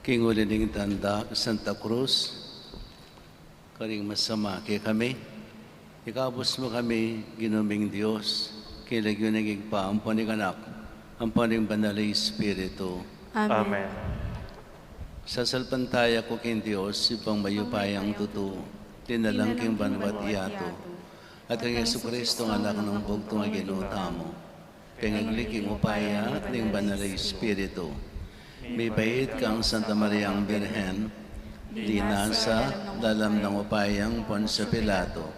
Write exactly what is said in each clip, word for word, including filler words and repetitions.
King uli ning tanda, Santa Cruz, karing masama kekami, ikabus mu kami, Ginu ming Dios, king lagyu ning Ibpa, ampo ning Anak, ampo ning Banal a Espiritu. Amen. Amen. Sasalpantaya ku king Dios, Ibpang mayupayang tutu, linalang king banwa't yatu, at kang Jesucristo a Anak nang bugtung a Ginu tamu, pengagli king upaya ning Banal a Espiritu, mibait kang Santa Mariang Birhen, linasa lalam ning upayang Poncio Pilato,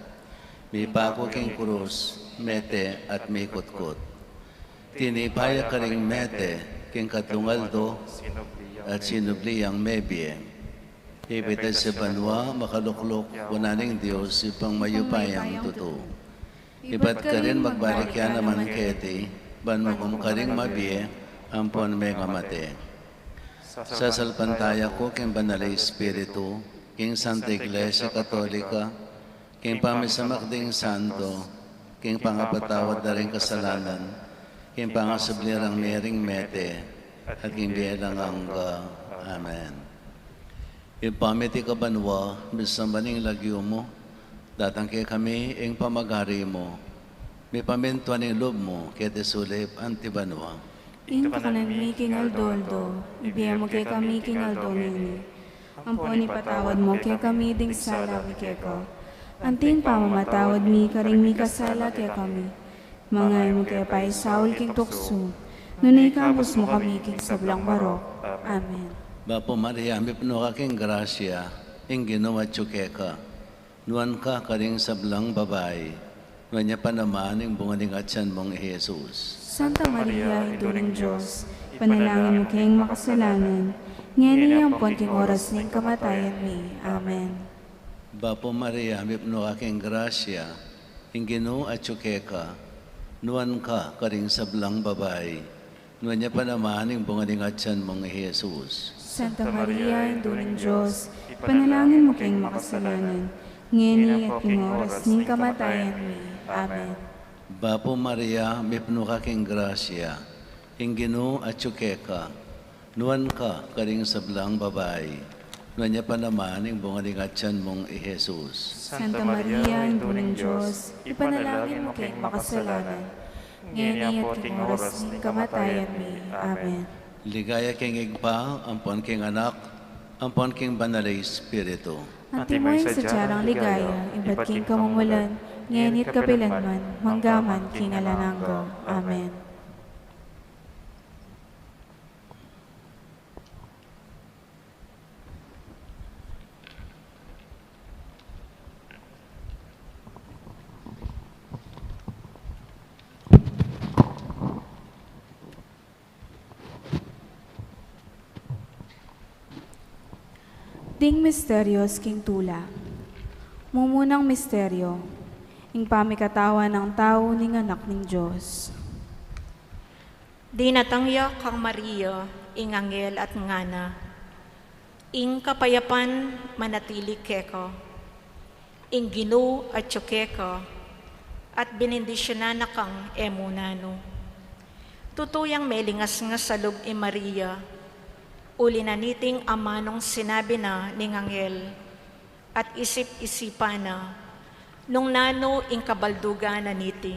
mipaku king krus, mete at mikutkut. Tinipa ya karing mete king katlung aldo, at sinubli yang mebie. Ibie ya sa banua, makalukluk wanan ning Dios, Ibpang mayupayang tutu. Ibat karin magbalik ya naman keti, ban mukum karing mabie ampon mengamate. Sasalpantaya ku king Banal a Espiritu, king Santa Iglesia Katolika, king pamisamak ding santo, king pangapatawad da ring kasalanan, king pangasubli rang mie ring mete, at king bie alang angga. Amen. Ibpa mi, atiu ka banua, misamban ya ing lagyu mu, datang kekami ing pamagari mu, mipamintuan ing lub mu keti sulip anti banua. Ing kakanan mi king aldo-aldo, ibie mu kekami king aldo ngeni. Ampon ipatawad mu kekami ding sala mi keka, anti ing pamamatawad mi karing mikasala kekami. Manga e mu ke paisaul king tuksu, nune ikabus mu kami king sablang marok. Amen. Bapu Maria, mipnu ka king grasya, ing Ginu atyu keka. Nuan ka karing sablang babai, nuan ya pa naman ing bunga ning atian mung i Jesus. Santa Maria, Indu ning Dios, ipanalangin mu keng makasalanan, ngeni ampon king oras ning kamatayan mi. Amen. Bapu Maria, mipnu ka king grasya, ing Ginu atyu keka, nuan ka karing sablang babai, nuan ya pa naman ing bunga ning atian mung i Jesus. Santa Maria, Indu ning Dios, ipanalangin mu keng makasalanan, ngeni at king oras ning kamatayan mi. Amen. Bapu Maria, mipnu ka king grasya, ing Ginu atyu keka, nuan ka karing sablang babai, nuan ya pa naman ing bunga ning atian mung i Jesus. Santa Maria, Indu ning Dios, ipanalangin mu keng makasalanan, ngeni at king oras ning kamatayan mi. Amen. Ligaya king Ibpa, ampon king Anak, ampon king Banal a Espiritu. Antimo ing sadya nang ligaya, ibat king kamumulan, ngeni at kapilan man, manggaman king alang angga. Amen. Ding misterios king tula. Mumunang misterio, ing pamikatawan nang tau ning Anak ning Dios. Dinatang ya kang Maria ing anghel at ngana, ing kapayapan manatili keka, ing Ginu atyu keka, at benendisyunan na kang e mu nanu. Tutu yang melingasngas a lub i Maria, uli na niting amanung sinabi na ning anghel, at isip-isipan na nung nanu ing kabaldugan na niti.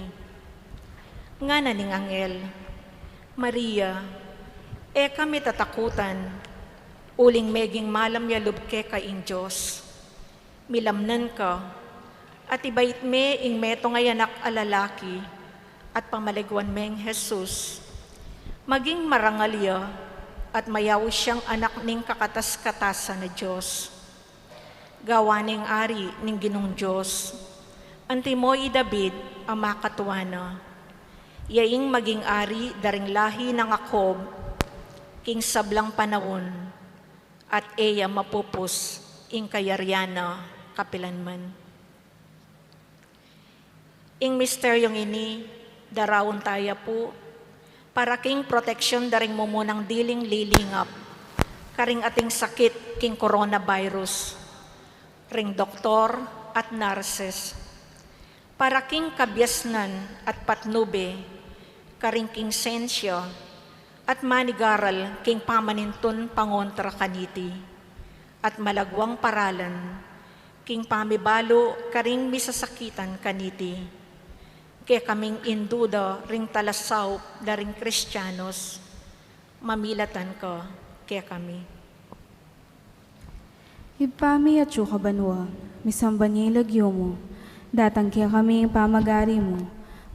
Ngana ning anghel, Maria, e ka mitatakutan, uling meging malam ya lub keka ing Dios. Milamnan ka, at ibait me ing metung a anak a lalaki, at pamaligwan meng Jesus. Maging marangal ya, at mayaus yang anak ning kakatas-katasan a Dios. Gawan ning ari ning Ginung Dios, antimo i David a makatua na. Iya ing maging ari da ring lahi nang Jacob king sablang panaun, at e ya mapupus ing kayarian na kapilanman. Ing misteryung ini, daraun taya pu para king proteksyun da ring mumunang diling lilingap karing ating sakit king coronavirus, ring doktor at nurses, para king kabiasnan at patnube karing king sensya at manigaral king pamanintun pangontra kaniti, at malagwang paralan king pamibalu karing misasakitan kaniti. Kekaming indu da ring talasaup da ring Kristianos, mamilatan ka kekami. Ibpa mi, atsu ka banua, misamban ya ing lagyu mu, datang kekami ing pamagari mu,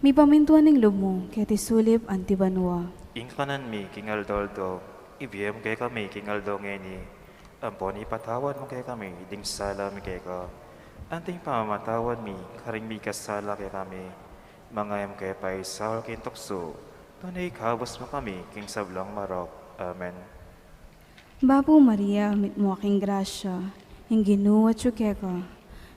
mipamintuan ing lub mu keti sulip anti banua. Ing kanan mi king aldo-aldo ibie mu kekami king aldo ngeni, ampon ipatawad mu kekami ding sala mi keka, anti ing pamamatawad mi karing mikasala kekami. Manga e mu ke paisaul king tuksu, nune ikabus mu kami king sablang marok. Amen. Bapu Maria, mitmu ka king grasya, ing Ginu atyu keka.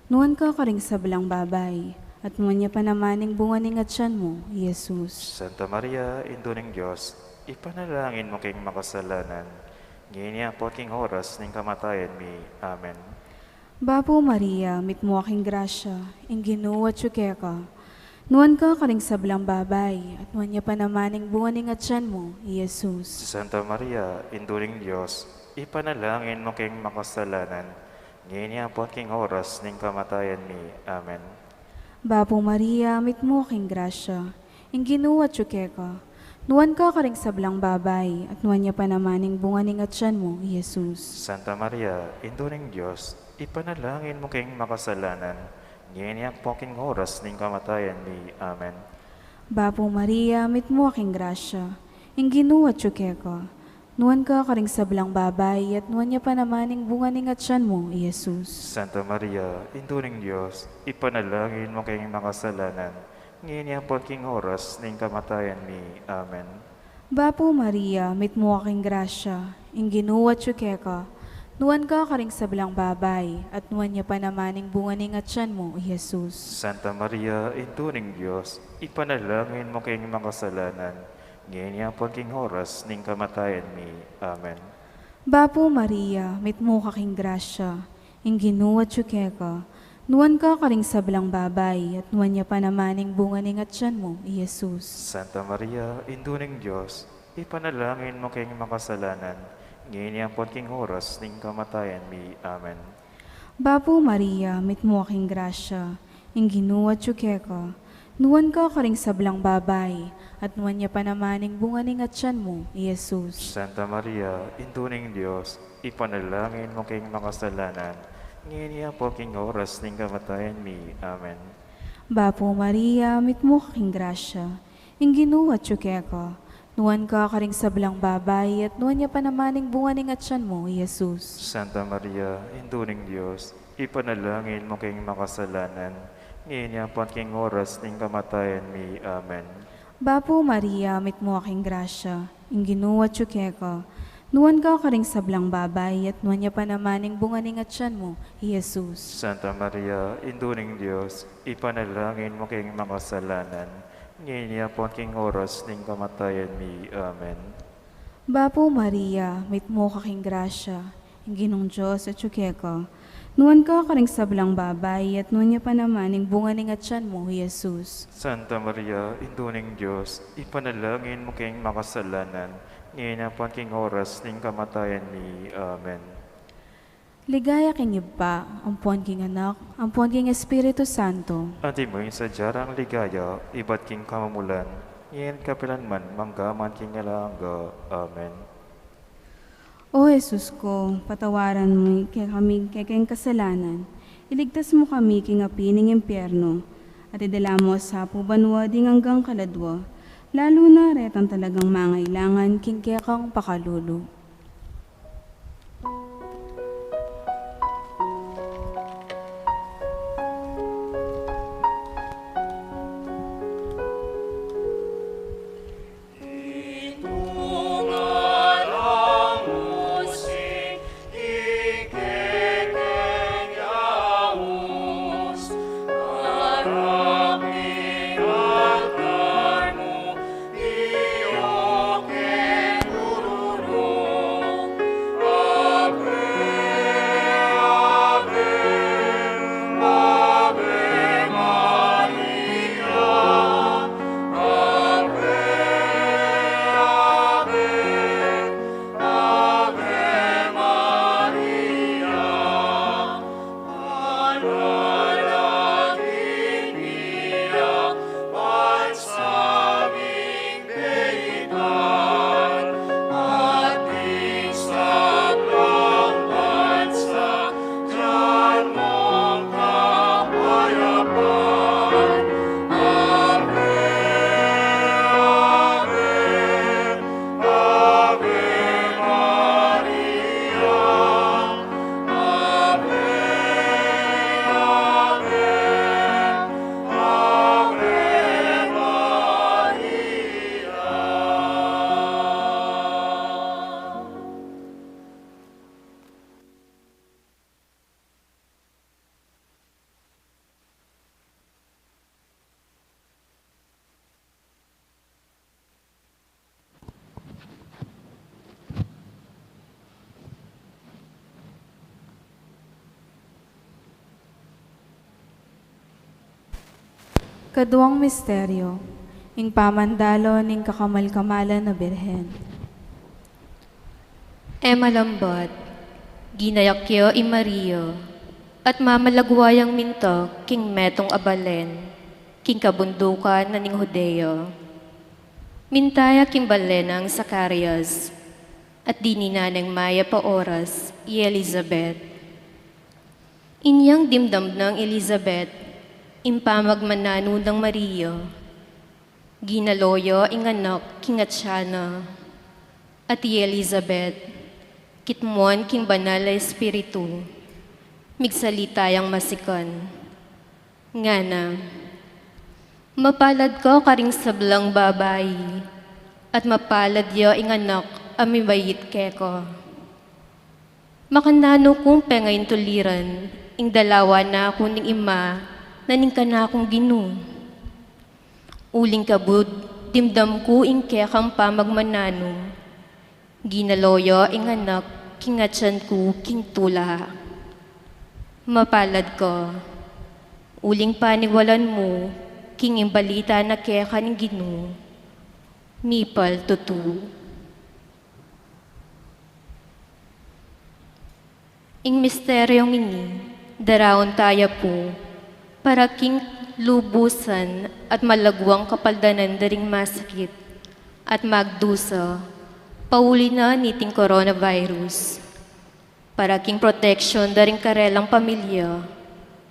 Nuan ka karing sablang babai, at nuan ya pa naman ing bunga ning atyan mu, i Jesus. Santa Maria, Indu ning Dios, ipanalangin mu keng makasalanan, ngeni ampon king oras ning kamatayan mi. Amen. Bapu Maria, mitmu ka king grasya, ing Ginu atyu keka. Nuan ka karing sablang babai, at nuan ya pa naman ing bunga ning atyan mu, i Jesus. Santa Maria, Indu ning Dios, ipanalangin mu keng makasalanan, ngeni ampon king oras ning kamatayan mi. Amen. Bapu Maria, mitmu ka king grasya, ing Ginu atyu keka. Nuan ka karing sablang babai, at nuan ya pa naman ing bunga ning atyan mu, i Jesus. Santa Maria, Indu ning Dios, ipanalangin mu keng makasalanan, ngeni ampon king oras ning kamatayan mi. Amen. Bapu Maria, mitmu ka king grasya, ing Ginu atyu keka. Nuan ka karing sablang babai, at nuan ya pa naman ing bunga ning atyan mu, i Jesus. Santa Maria, Indu ning Dios, ipanalangin mu keng makasalanan, ngeni ampon king oras ning kamatayan mi. Amen. Bapu Maria, mitmu ka king grasya, ing Ginu atyu keka. Nuan ka karing sablang babai, at nuan ya pa naman ing bunga ning atyan mu, i Jesus. Santa Maria, Indu ning Dios, ipanalangin mu keng makasalanan, ngeni ampon king oras ning kamatayan mi. Amen. Bapu Maria, mitmu ka king grasya, ing Ginu atyu keka. Nuan ka karing sablang babai, at nuan ya pa naman ing bunga ning atyan mu, i Jesus. Santa Maria, Indu ning Dios, ipanalangin mu keng makasalanan, ngeni ampon king oras ning kamatayan mi. Amen. Bapu Maria, mitmu ka king grasya, ing Ginu atyu keka. Nuan ka karing sablang babai, at nuan ya pa naman ing bunga ning atyan mu, i Jesus. Santa Maria, Indu ning Dios, ipanalangin mu keng makasalanan, ngeni ampon king oras ning kamatayan mi. Amen. Bapu Maria, mitmu ka king grasya, ing Ginu atyu keka. Nuan ka karing sablang babai, at nuan ya pa naman ing bunga ning atyan mu, i Jesus. Santa Maria, Indu ning Dios, ipanalangin mu keng makasalanan, ngeni ampon king oras ning kamatayan mi. Amen. Bapu Maria, mitmu ka king grasya, ing Ginu atyu keka. Nuan ka karing sablang babai, at nuan ya pa naman ing bunga ning atyan mu, i Jesus. Santa Maria, Indu ning Dios, ipanalangin mu keng makasalanan, ngeni ampon king oras ning kamatayan mi. Amen. Bapu Maria, mitmu ka king grasya, ing Ginung Dios atyu keka. Nuan ka karing sablang babai, at nuan ya pa naman ing bunga ning atyan mu, i Jesus. Santa Maria, Indu ning Dios, ipanalangin mu keng makasalanan, ngeni ampon king oras ning kamatayan mi. Amen. Ligaya king Ibpa, ampon king Anak, ampon king Espiritu Santo. Antimo ing sadya rang ligaya, ibat king kamumulan, ngeni at kapilan man, mangga man king alang angga. Amen. O Jesus ko, patawaran mu kekami kekeng kasalanan, iligtas mu kami king api ning impyerno, at idala mu sa pu banua ding anggang kaladua, lalu na retang talagang mangailangan king kekang pakalulu. Kaduang misteryo, ing pamandalo ning kakamal-kamalan a Birhen. E malambat, ginayak ya i Maria, at mamalagwa yang minta king metung a balen, king kabundukan na ning Judea. Minta ya king balen nang Zacarias, at dininan neng mayap a oras i Elizabeth. Inyang dimdam nang Elizabeth ing pamagmananu nang Maria, ginalo ya ing anak king atian na. At i Elizabeth, kitmuan king Banal a Espiritu, migsalita yang masikan. Ngana, "Mapalad ka karing sablang babai, at mapalad ya ing anak a mibait keka. Makananu kung pengaintuliran ing dalawa na ku ning ima na ning kanakung Ginu? Uling kabud dimdam ku ing kekang pamagmananu, ginalo ya ing anak king atian ku king tula. Mapalad ka, uling paniwalan mu king ing balita na keka ning Ginu mipaltutu." Ing misteryong ini, daraun taya pu para king lubusan at malagwang kapaldanan da ring masakit at magdusa, pauli na niting coronavirus, para king proteksyon da ring karelang pamilya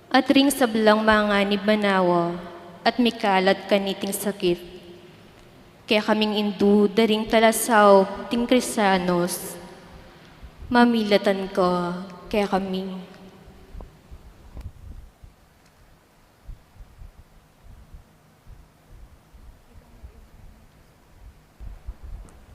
at ring sablang manganib manawa at mikalat kaniting sakit. Kekaming indu da ring talasaup ding Kristianos, mamilatan ka kekami.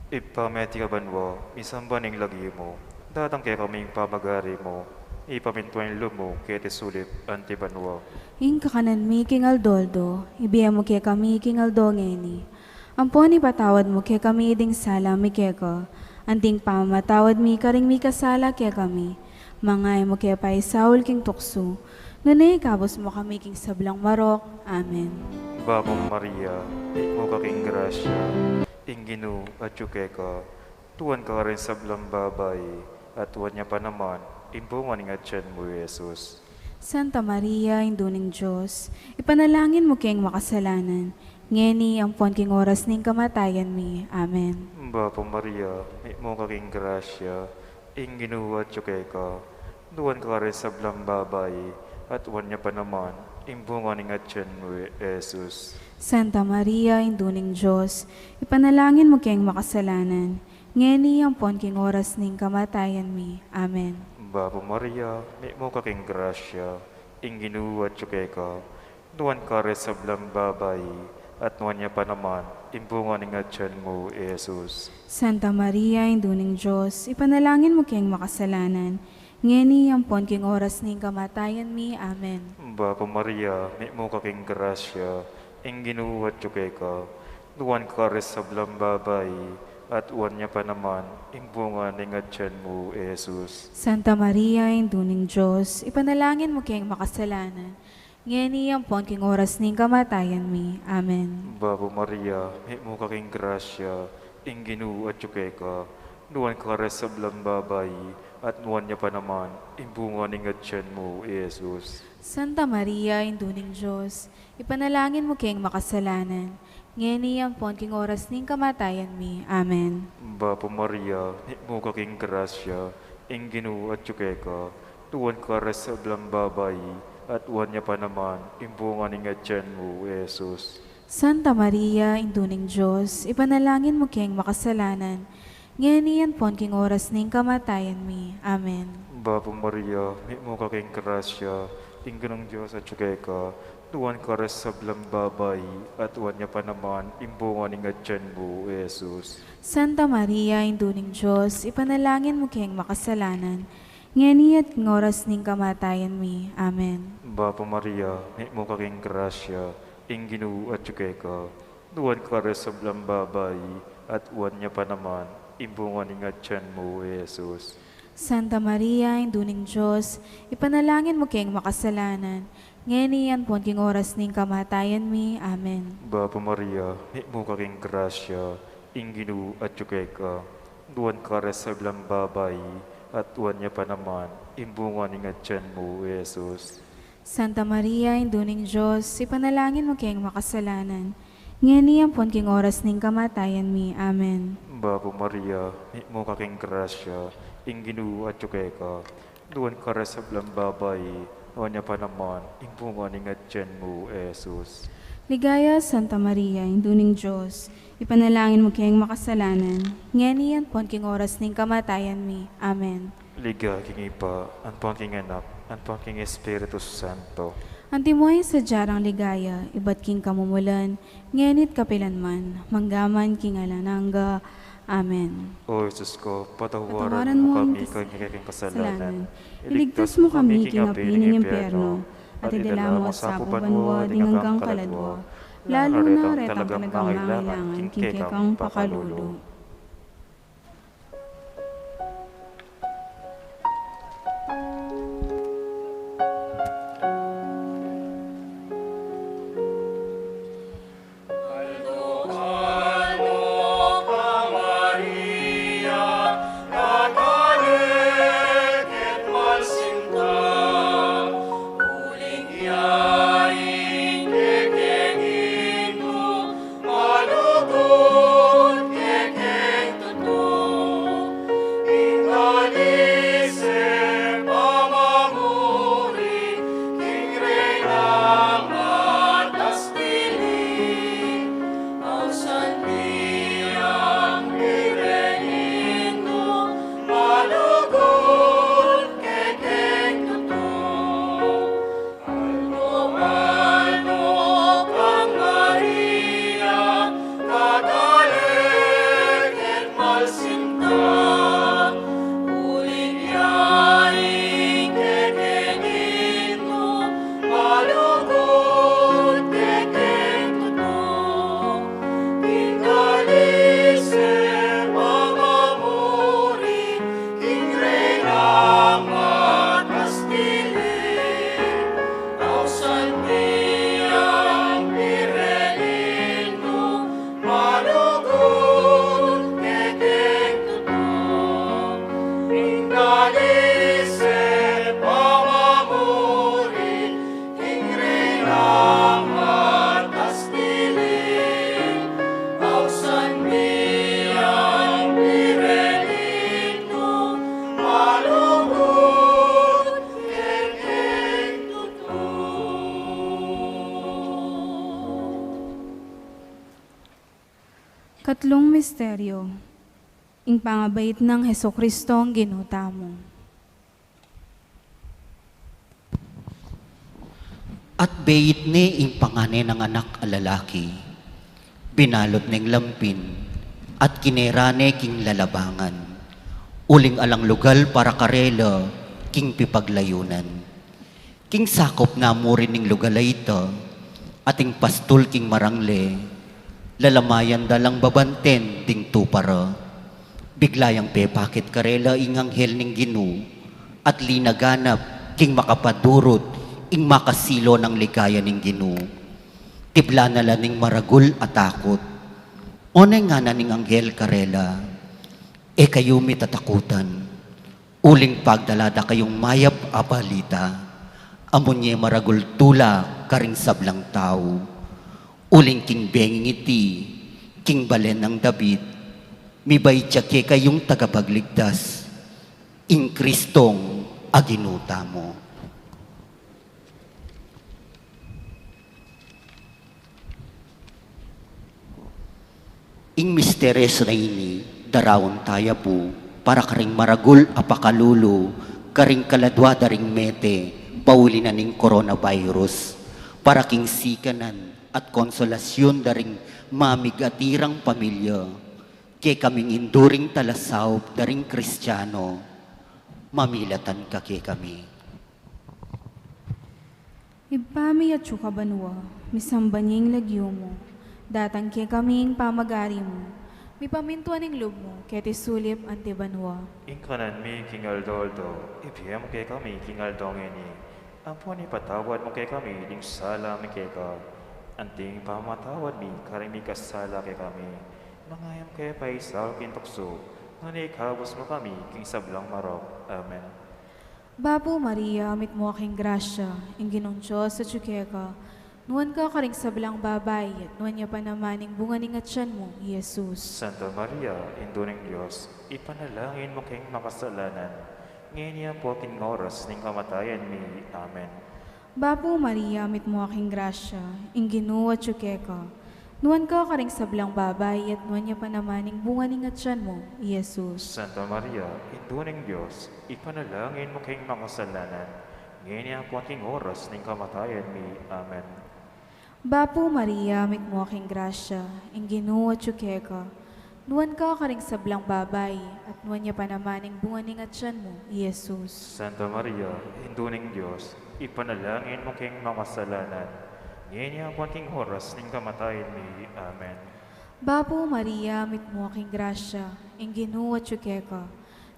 Ibpa mi atiu ka banua, misamban ing lagyu mu, datang kekami ing pamagari mu, mipamintuan ing lub mu keti sulip anti banua. Ing kakanan mi king aldo-aldo, ibie mu kekami king aldo ngeni. Ampon ipatawad mu kekami ding sala mi keka, anti ing pamamatawad mi karing mikasala kekami. Manga e mu ke paisaul king tuksu, nune ikabus mu kami king sablang marok. Amen. Bapu Maria, mitmu ka king grasya, ing Ginu atyu keka, nuan ka karing sablang babai, at nuan ya pa naman ing bunga ning atian mu, i Jesus. Santa Maria, Indu ning Dios, ipanalangin mu keng makasalanan, ngeni ampon king oras ning kamatayan mi. Amen. Bapu Maria, mitmu ka king grasya, ing Ginu atyu keka, nuan ka karing sablang babai, at nuan ya pa naman ing bunga ning atian mu, i Jesus. Santa Maria, Indu ning Dios, ipanalangin mu keng makasalanan, ngeni ampon king oras ning kamatayan mi. Amen. Bapu Maria, mitmu ka king grasya, ing Ginu atyu keka, nuan ka karing sablang babai, at nuan ya pa naman ing bunga ning atian mu, i Jesus. Santa Maria, Indu ning Dios, ipanalangin mu keng makasalanan, ngeni ampon king oras ning kamatayan mi. Amen. Bapu Maria, mitmu ka king grasya, ing Ginu atyu keka, nuan ka karing sablang babai, at nuan ya pa naman ing bunga ning atian mu, i Jesus. Santa Maria, Indu ning Dios, ipanalangin mu keng makasalanan, ngeni ampon king oras ning kamatayan mi. Amen. Bapu Maria, mitmu ka king grasya, ing Ginu atyu keka, nuan ka karing sablang babai, at nuan ya pa naman ing bunga ning atian mu, i Jesus. Santa Maria, Indu ning Dios, ipanalangin mu keng makasalanan, ngeni ampon king oras ning kamatayan mi. Amen. Bapu Maria, mitmu ka king grasya, ing Ginu atyu keka, nuan ka karing sablang babai, at nuan ya pa naman ing bunga ning atian mu, i Jesus. Santa Maria, Indu ning Dios, ipanalangin mu keng makasalanan, ngeni ampon king oras ning kamatayan mi. Amen. Bapu Maria, mitmu ka king grasya, ing Ginung Dios atyu keka, nuan ka karing sablang babai, at nuan ya pa naman ing bunga ning atian mu, i Jesus. Santa Maria, Indu ning Dios, ipanalangin mu keng makasalanan, ngeni at king oras ning kamatayan mi. Amen. Bapu Maria, mitmu ka king grasya, ing Ginu atyu keka, nuan ka karing sablang babai, at nuan ya pa naman ing bunga ning atian mu, i Jesus. Santa Maria, Indu ning Dios, ipanalangin mu keng makasalanan, ngeni ampon king oras ning kamatayan mi. Amen. Bapu Maria, mitmu ka king grasya, ing Ginu atyu keka, nuan ka karing sablang babai, at nuan ya pa naman ing bunga ning atian mu, Jesus. Santa Maria, Indu ning Dios, ipanalangin mu keng makasalanan, ngeni ampon king oras ning kamatayan mi. Amen. Bapu Maria, mitmu ka king grasya, ing Ginu atyu keka, nuan ka karing sablang babai, nuan ya pa naman ing bunga ning atian mu, Jesus. Ligaya, Santa Maria, Indu ning Dios, ipanalangin mu keng makasalanan, ngeni ampon king oras ning kamatayan mi. Amen. Ligaya king Ibpa, ampon king Anak, ampon king Espiritu Santo. Antimo ing sadya rang ligaya, ibat king kamumulan, ngeni't kapilan man, mangga man king alang angga. Amen. O Jesus ko, patawaran mu kami king kekeng kasalanan. Iligtas mu kami king api ning impyerno, at idala mu sa banua ding anggang kaladua, lalu na retang talagang mangailangan king kekang pakalulu. Malugud kekeng tutu, ing kalise pamamuri, king Reynang matas dili, ausan biang pirengin nu, malugud kekeng tutu. Aldo-aldo kang Maria, katalekit malsinta, uling yaing kekeng Indu, malugud kekeng tutu. Ing kalise pamamuri, king Reynang matas dili, ausan biang pirengin nu, malugud kekeng tutu. Ing kalise pamamuri, king Reynang matas dili, ausan biang pirengin nu, malugud kekeng tutu. Katlung misteryo, ing pangabait nang Jesucristong Ginu tamu. At beit ne ing pangan ne nang anak a lalaki, binalut neng lampin, at kinera ne king lalabangan, uling alang lugal para karela king pipaglayunan. King sakup na mu rin ning lugal a ita, ating pastul king marangle, lalamayan da lang babanten ding tupa ra. Bigla yang pepakit karela ing anghel ning Ginu, at linaganap king makapadurut ing makasilo nang ligaya ning Ginu. Tiblan na la ning maragul a takut. One ngana ning anghel karela, e kayu mitatakutan, uling pagdala da kayung mayap a balita, a munye maragul tula karing sablang tau. Uling king benging iti, king balen nang David, mibait ya kekayung tagapagligtas, ing Kristong a Ginu tamu. Ing misteryos a ini, daraun taya pu para karing maragul a pakalulu karing kaladua da ring mete pauli na ning coronavirus, para king sikanan at konsolasyun da ring mamigati rang pamilya, kekaming induring talasaup da ring Kristiano, mamilatan ka kekami. Ibpa mi atsu ka banua, misamban ya ing lagyu mu, datang kekami ing pamagari mu, mipamintuan ing lub mu keti sulip anti banua. Ing kanan mi king aldo-aldo, ibie mu kekami king aldo ngeni, Ampon ipatawad mu kekami ding sala mi keka, anti ing pamamatawad mi karing mikasala kekami. Manga e mu ke paisaul king tuksu, nune ikabus mu kami king sablang marok. Amen. Bapu Maria, mitmu ka king grasya, ing Ginung Dios atyu keka, nuan ka karing sablang babai, at nuan ya pa naman ing bunga ning atyan mu, i Jesus. Santa Maria, Indu ning Dios, ipanalangin mu keng makasalanan, ngeni ampon king oras ning kamatayan mi. Amen. Bapu Maria, mitmu ka king grasya, ing Ginu atyu keka, nuan ka karing sablang babai, at nuan ya pa naman ing bunga ning atyan mu, i Jesus. Santa Maria, Indu ning Dios, ipanalangin mu keng makasalanan, ngeni ampon king oras ning kamatayan mi. Amen. Bapu Maria, mitmu ka king grasya, ing Ginu atyu keka, nuan ka karing sablang babai, at nuan ya pa naman ing bunga ning atyan mu, i Jesus. Santa Maria, Indu ning Dios, ipanalangin mu keng makasalanan, ngeni ampon king oras ning kamatayan mi. Amen. Bapu Maria, mitmu ka king grasya, ing Ginu atyu keka,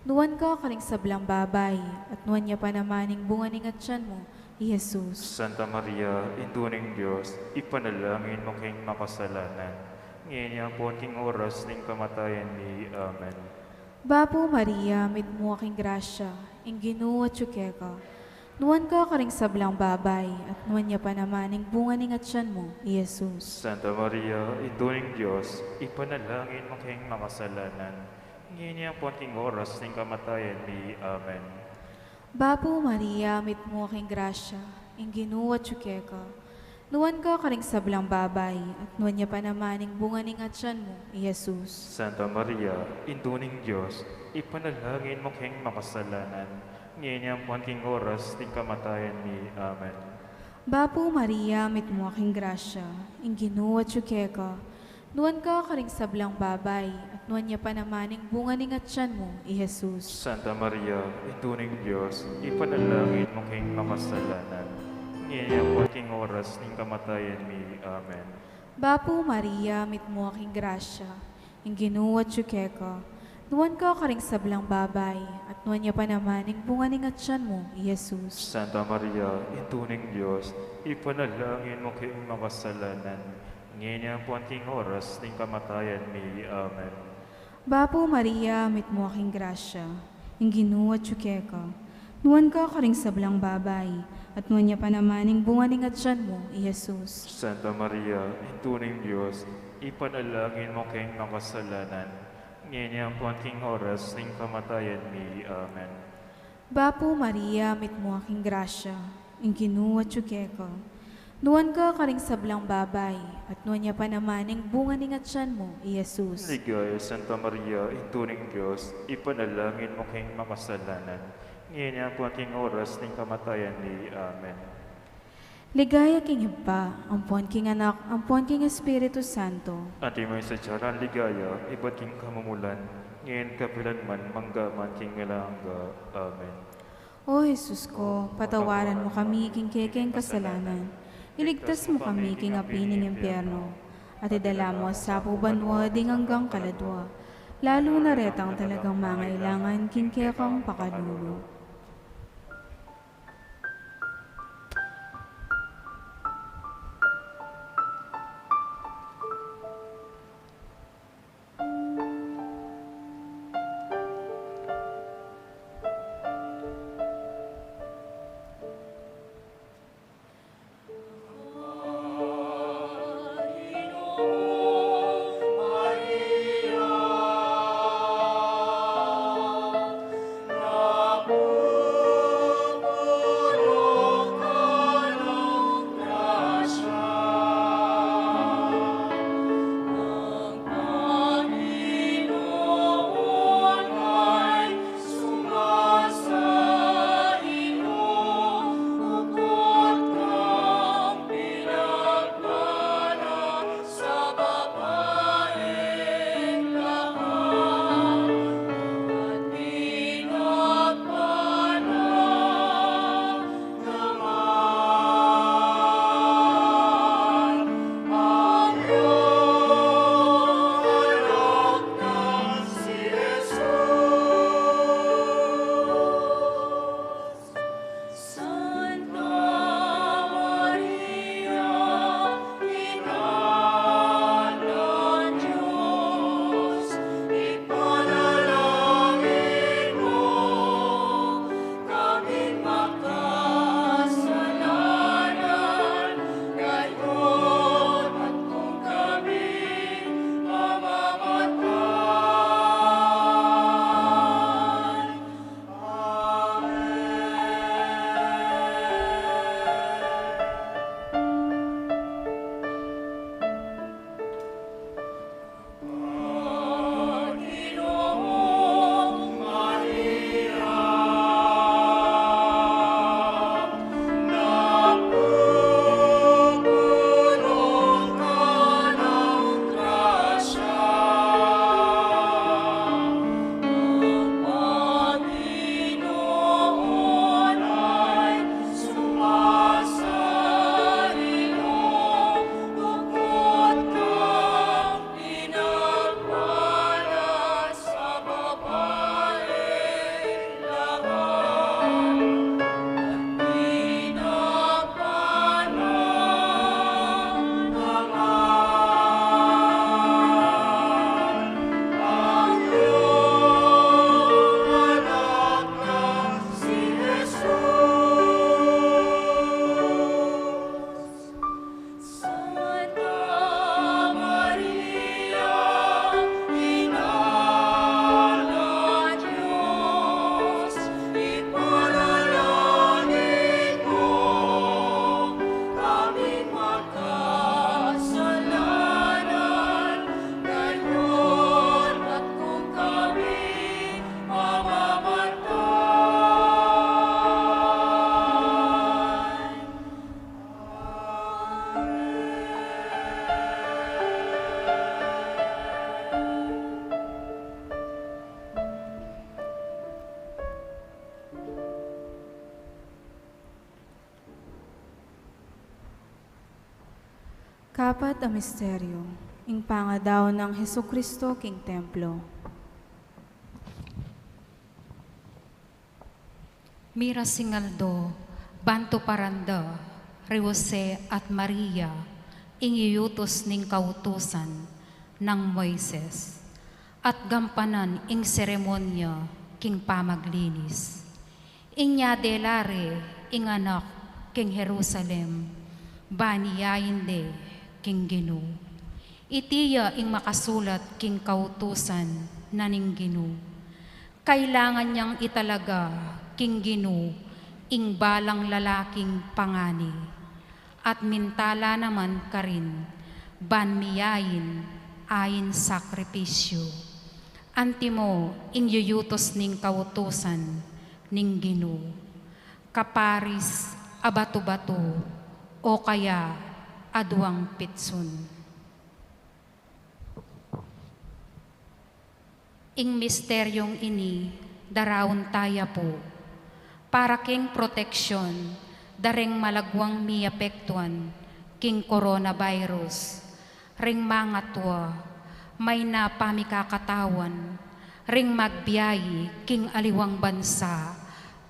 nuan ka karing sablang babai, at nuan ya pa naman ing bunga ning atyan mu, i Jesus. Santa Maria, Indu ning Dios, ipanalangin mu keng makasalanan, ngeni ampon king oras ning kamatayan mi. Amen. Bapu Maria, mitmu ka king grasya, ing Ginu atyu keka, nuan ka karing sablang babai, at nuan ya pa naman ing bunga ning atyan mu, i Jesus. Santa Maria, Indu ning Dios, ipanalangin mu keng makasalanan, ngeni ampon king oras ning kamatayan mi. Amen. Bapu Maria, mitmu ka king grasya, ing Ginu atyu keka, nuan ka karing sablang babai, at nuan ya pa naman ing bunga ning atyan mu, i Jesus. Santa Maria, Indu ning Dios, ipanalangin mu keng makasalanan, ngeni ampon king oras ning kamatayan mi. Amen. Bapu Maria, mitmu ka king grasya, ing Ginu atyu keka, nuan ka karing sablang babai, at nuan ya pa naman ing bunga ning atyan mu, i Jesus. Santa Maria, Indu ning Dios, ipanalangin mu keng makasalanan, ngeni ampon king oras ning kamatayan mi. Amen. Bapu Maria, mitmu ka king grasya, ing Ginu atyu keka, nuan ka karing sablang babai, at nuan ya pa naman ing bunga ning atyan mu, i Jesus. Santa Maria, Indu ning Dios, ipanalangin mu keng makasalanan, ngeni ampon king oras ning kamatayan mi. Amen. Bapu Maria, mitmu ka king grasya, ing Ginu atyu keka, nuan ka karing sablang babai, at nuan ya pa naman ing bunga ning atyan mu, i Jesus. Santa Maria, Indu ning Dios, ipanalangin mu keng makasalanan, ngeni ampon king oras ning kamatayan mi. Amen. Bapu Maria, mitmu ka king grasya, ing Ginu atyu keka, nuan ka karing sablang babai, at nuan ya pa naman ing bunga ning atyan mu, i Jesus. Ligaya Santa Maria, Indu ning Dios, ipanalangin mu keng makasalanan, ngeni ampon king oras ning kamatayan mi. Amen. Ligaya king Ibpa, ampon king Anak, ampon king Espiritu Santo. Antimo ing sadya nang ligaya, ibat king kamumulan, ngeni at kapilan man, mangga man king alang angga. Amen. O Jesus ko, patawaran mu kami king kekeng kasalanan, iligtas mu kami king api ning impyerno, at idala mu sa pu banua ding anggang kaladua, lalu na retang talagang mangailangan king kekang pakalulu. Kapat a misteryo, ing pangadaun nang Jesucristo king templo. Mirasing aldo, ban tuparan da ri Jose at Maria ing iyutus ning kautusan nang Moises, at gampanan ing seremonya king pamaglinis. Inya de la re ing anak king Jerusalem, ban iyain de king Ginu. Iti ya ing makasulat king kautusan na ning Ginu. Kailangan yang italaga king Ginu ing balang lalaking pangani, at minta la naman karin ban miyain ain sakripisyu. Antimo ing yuyutus ning kautusan ning Ginu, kaparis a batu-batu o kaya aduang pitsun. Ing misteryung ini, daraun taya pu para king proteksyon da ring malagwang miapektuan king coronavirus, ring mangatua, mayna pamikakatawan, ring magbiayi king aliwang bansa,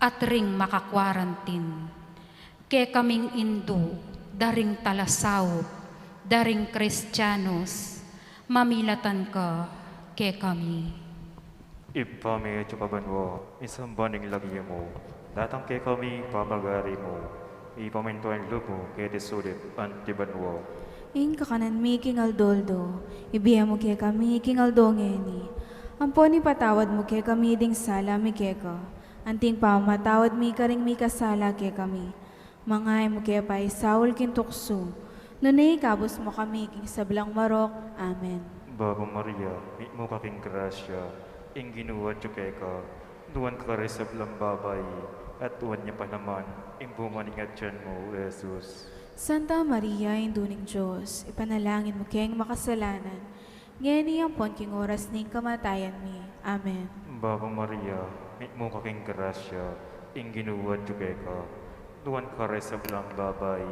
at ring makakwarantin. Kekaming indu da ring talasaup da ring Kristianos, mamilatan ka kekami. Ibpa mi, atiu ka banua, misamban ing lagyu mu, datang kekami ing pamagari mu, mipamintuan ing lub mu keti sulip anti banua. Ing kakanan mi king aldo-aldo ibie mu kekami king aldo ngeni. Ampon ipatawad mu kekami ding sala mi keka, anting pamamatawad mi karing mikasala kekami. Manga e mu ke paisaul king tuksu, nune ikabus mu kami king sablang marok. Amen. Bapu Maria, mitmu ka king grasya, ing Ginu atiu keka, nuan ka karing sablang babai, at nuan ya pa naman ing bunga ning atian mu, Jesus. Santa Maria, Indu ning Dios, ipanalangin mu keng makasalanan, ngeni ampon king oras ning kamatayan mi. Amen. Bapu Maria, mitmu ka king grasya, ing Ginu atiu keka, nuan ka karing sablang babai,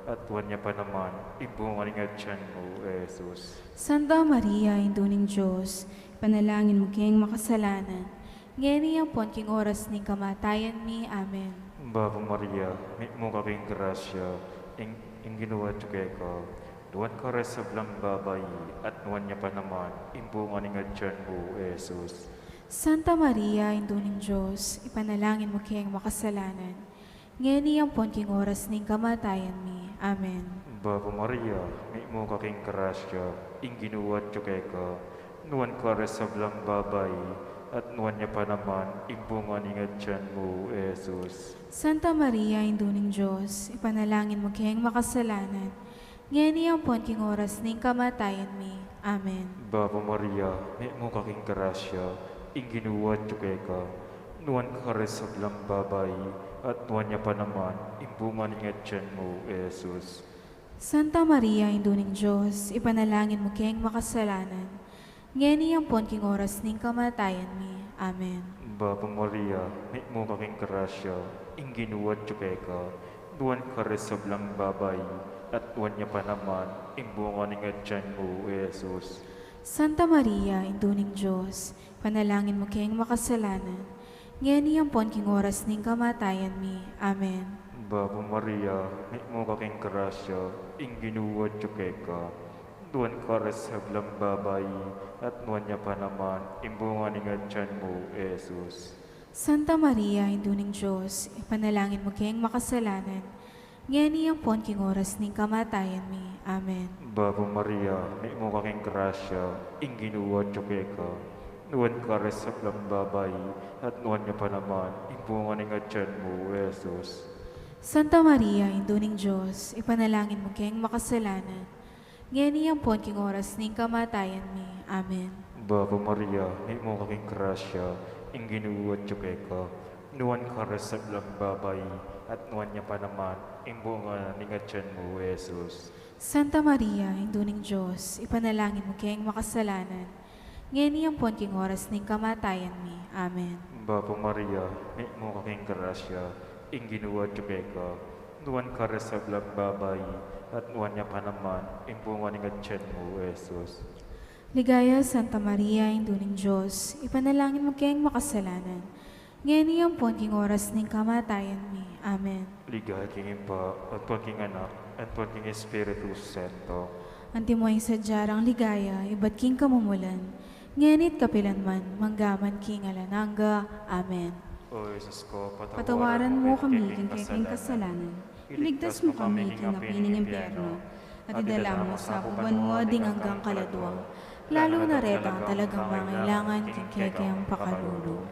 at nuan ya pa naman ing bunga ning atian mu, Jesus. Santa Maria, Indu ning Dios, ipanalangin mu keng makasalanan, ngeni ampon king oras ning kamatayan mi. Amen. Bapu Maria, mitmu ka king grasya, ing, ing Ginu atiu keka, nuan ka karing sablang babai, at nuan ya pa naman ing bunga ning atian mu, Jesus. Santa Maria, Indu ning Dios, ipanalangin mu keng makasalanan, ngeni ampon king oras ning kamatayan mi. Amen. Bapu Maria, mitmu ka king grasya, ing Ginu atiu keka, nuan ka karing sablang babai, at nuan ya pa naman ing bunga ning atian mu, Jesus. Santa Maria, Indu ning Dios, ipanalangin mu keng makasalanan, ngeni ampon king oras ning kamatayan mi. Amen. Bapu Maria, mitmu ka king grasya, ing Ginu atiu keka, nuan ka karing sablang babai, at nuan ya pa naman ing bunga ning atian mu, Jesus. Santa Maria, Indu ning Dios, ipanalangin mu keng makasalanan, ngeni ampon king oras ning kamatayan mi. Amen. Bapu Maria, mitmu ka king grasya, ing Ginu atiu keka, nuan ka karing sablang babai, at nuan ya pa naman ing bunga ning atian mu, Jesus. Santa Maria, Indu ning Dios, ipanalangin mu keng makasalanan, ngeni ampon king oras ning kamatayan mi. Amen. Bapu Maria, mitmu ka king grasya, ing Ginu atiu keka, nuan ka karing sablang babai, at nuan ya pa naman ing bunga ning atian mu, Jesus. Santa Maria, Indu ning Dios, ipanalangin mu keng makasalanan, ngeni ampon king oras ning kamatayan mi. Amen. Bapu Maria, mitmu ka king grasya, ing Ginu atiu keka, nuan ka karing sablang babai, at nuan ya pa naman ing bunga ning atian mu, Jesus. Santa Maria, Indu ning Dios, ipanalangin mu keng makasalanan, ngeni ampon king oras ning kamatayan mi. Amen. Bapu Maria, mitmu ka king grasya, ing Ginu atiu keka, nuan ka karing sablang babai, at nuan ya pa naman ing bunga ning atian mu, Jesus. Santa Maria, Indu ning Dios, ipanalangin mu keng makasalanan, ngeni ampon king oras ning kamatayan mi. Amen. Bapu Maria, mitmu ka king grasya, ing Ginu atiu keka, nuan ka karing sablang babai, At nuan ya pa naman ing bunga ning atian mu, Jesus. Ligaya, Santa Maria, Indu ning Dios, ipanalangin mu keng makasalanan, ngeni ampon king oras ning kamatayan mi. Amen. Ligaya king Ibpa, at king Anak, at king Espiritu Santo. Antimo ing sadya rang ligaya ibat king kamumulan, ngeni at kapilan man, mangga man king alang angga. Amen. O Jesus ko, patawaran mu kami king kekaming kasalanan, iligtas mu kami king api ning impyerno, at idala mu sa banua ding anggang kaladua, lalu na retang talagang mangailangan king kekang pakalulu.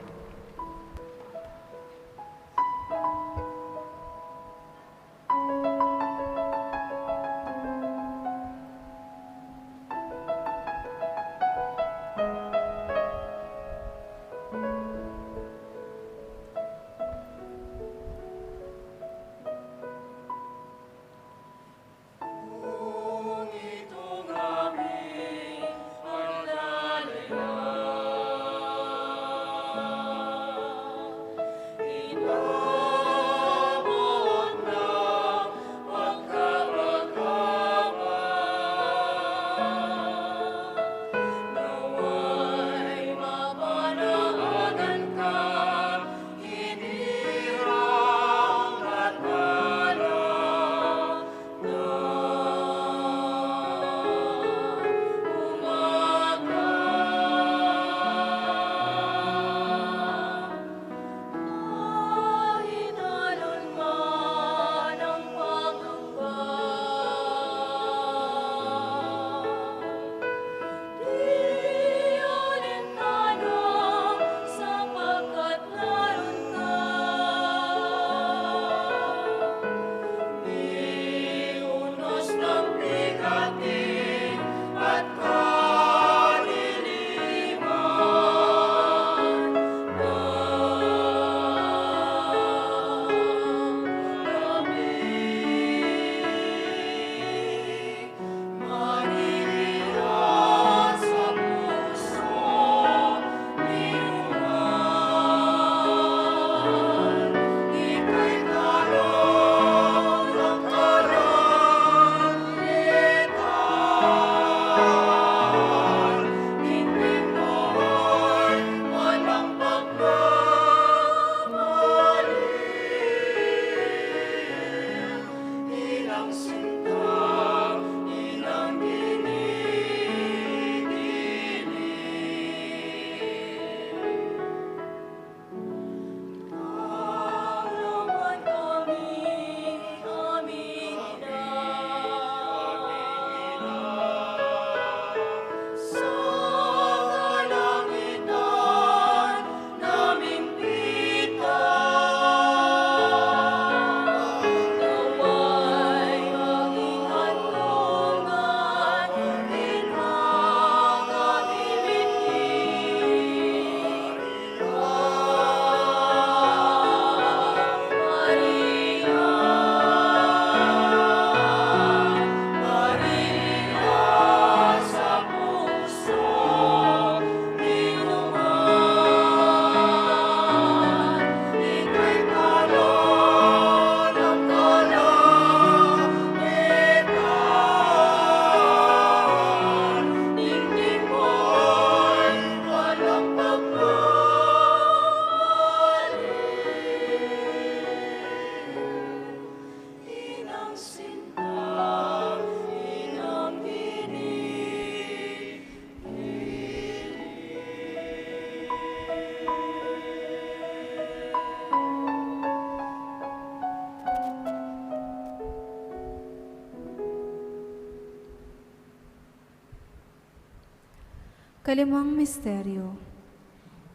Kalimang misteryo,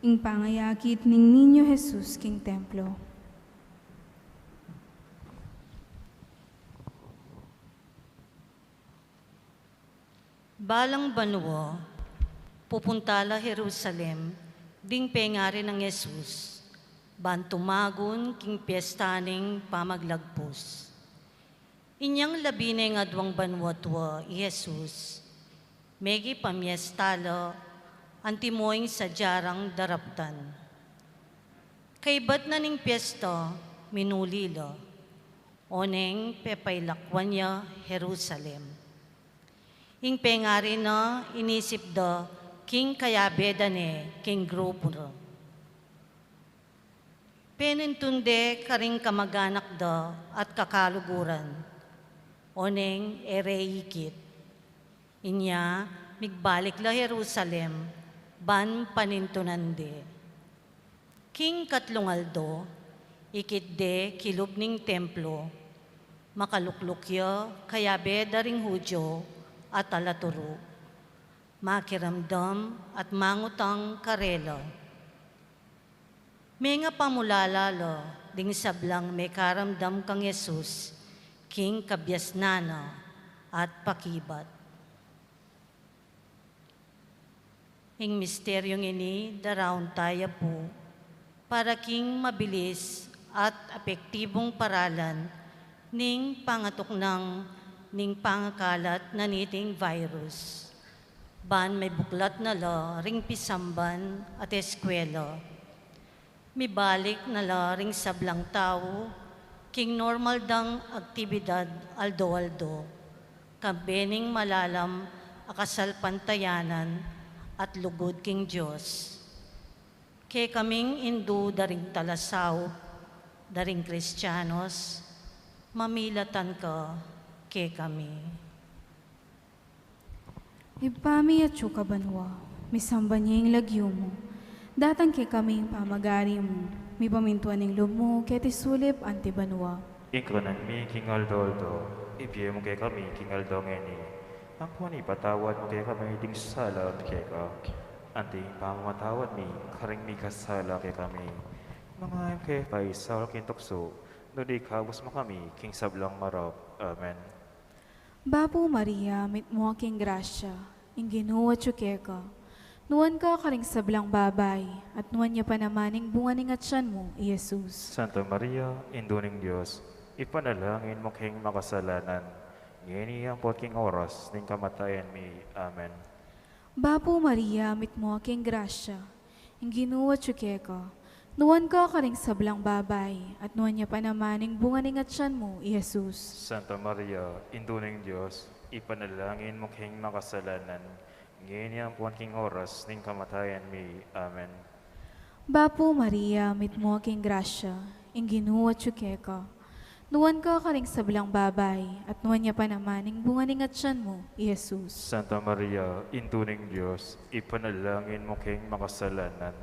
ing pangayakit ning Niño Jesus king templo. Balang banua, pupunta la Jerusalem ding pengari nang Jesus, ban tumagun king piesta ning Pamaglagpus. Inyang labi neng aduang banua tua i Jesus, mekipamiesta la antimo ing sadya rang daraptan. Kaibat na ning piesta, minuli la. Oneng pepailakwan ya Jerusalem. Ing pengari na inisip da king kayabe da ne king grupu na. Penintun de karing kamaganak da at kakaluguran, oneng e re ikit. Inya migbalik la Jerusalem ban panintunan de. King katlung aldo, ikit de kilub ning templo, makalukluk ya kayabe da ring Judio at alaturu, makiramdam at mangutang karela. Mengapamulala la ding sablang mekaramdam kang Jesus king kabiasnan na at pakibat. Ing misteryung ini daraun taya pu para king mabilis at epektibung paralan ning pangatuknang ning pangakalat na niting virus. Ban mibuklat na la ring pisamban at eskwela. Mibalik na la ring sablang tau king normal dang aktibidad aldo-aldo, kambe ning malalam a kasalpantayanan at lugud king Dios. Kekaming indu da ring talasaup, da ring Kristianos, mamilatan ka kekami. Ibpa mi, atsu ka banua, misamban ya ing lagyu mu. Datang kekami ing pamagari mu, mipamintuan ing lub mu keti sulip anti banua. Ing kanan mi king aldo-aldo, ibie mu kekami king aldo ngeni. Ampon ipatawad mu kekami ding sala mi keka, anti ing pamamatawad mi karing mikasala kekami. Manga e mu ke paisaul king tuksu, nune ikabus mu kami king sablang marok. Amen. Bapu Maria, mitmu ka king grasya, ing Ginu atyu keka. Nuan ka karing sablang babai, at nuan ya pa naman ing bunga ning atyan mu, i Jesus. Santa Maria, Indu ning Dios, ipanalangin mu keng makasalanan, ngeni ampon king oras ning kamatayan mi. Amen. Bapu Maria, mitmu ka king grasya, ing Ginu atyu keka. Nuan ka karing sablang babai, at nuan ya pa naman ing bunga ning atyan mu, i Jesus. Santa Maria, Indu ning Dios, ipanalangin mu keng makasalanan, ngeni ampon king oras ning kamatayan mi. Amen. Bapu Maria, mitmu ka king grasya, ing Ginu atyu keka. Nuan ka karing sablang babai, at nuan ya pa naman ing bunga ning atyan mu, i Jesus. Santa Maria, Indu ning Dios, ipanalangin mu keng makasalanan,